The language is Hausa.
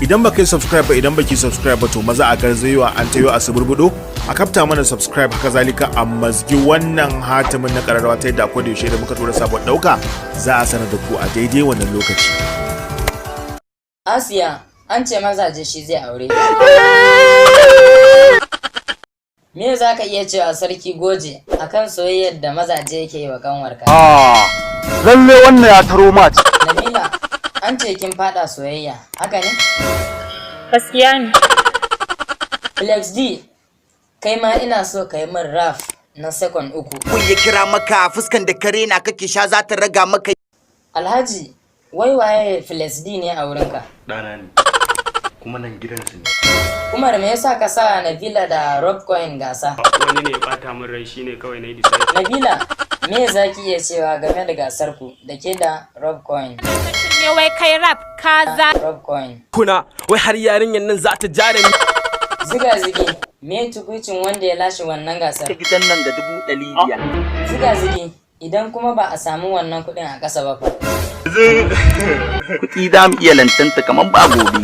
Idan baka yi subscribe ba, idan baki subscribe ba, to maza a garzayewa an tayo a suburbudo a kafta mana subscribe. Haka zalika a mazgi wannan hatimin na kararrawa, ta yadda akwai da yaushe da muka tura sabon dauka za a sanar da ku a daidai wannan lokaci. Asiya, an ce mazaje shi zai aure. Me za ka iya cewa, Sarki Goje, akan soyayyar da mazaje yake yi wa kanwarka? Ah, lalle wannan ya taro match. Nabila, an ce kin fada soyayya, haka ne? Gaskiya ne. Flex D, kai ma ina so ka yi min rap na second 3. Kun ya kira maka fuskan da kare na kake sha za ta raga maka. Alhaji, wai waye Flex D ne a wurinka? Ɗana ne, kuma nan gidansu ne. Umar, me yasa ka sa Nabila da Robcoin gasa? Wani ne ya bata min rai, shine kawai na yi decide. Nabila, me za ki iya cewa game da gasar ku da ke da Robcoin? Me wai kai rap ka za Robcoin. Kuna wai har yarinyar nan za ta ja da ni. Ziga zigi, me tukuicin wanda ya lashe wannan gasar? Gidan nan da 500,000. Ziga zigi, idan kuma ba a samu wannan kuɗin a ƙasa ba fa? Kuɗi za mu iya lantanta kamar ba gobe.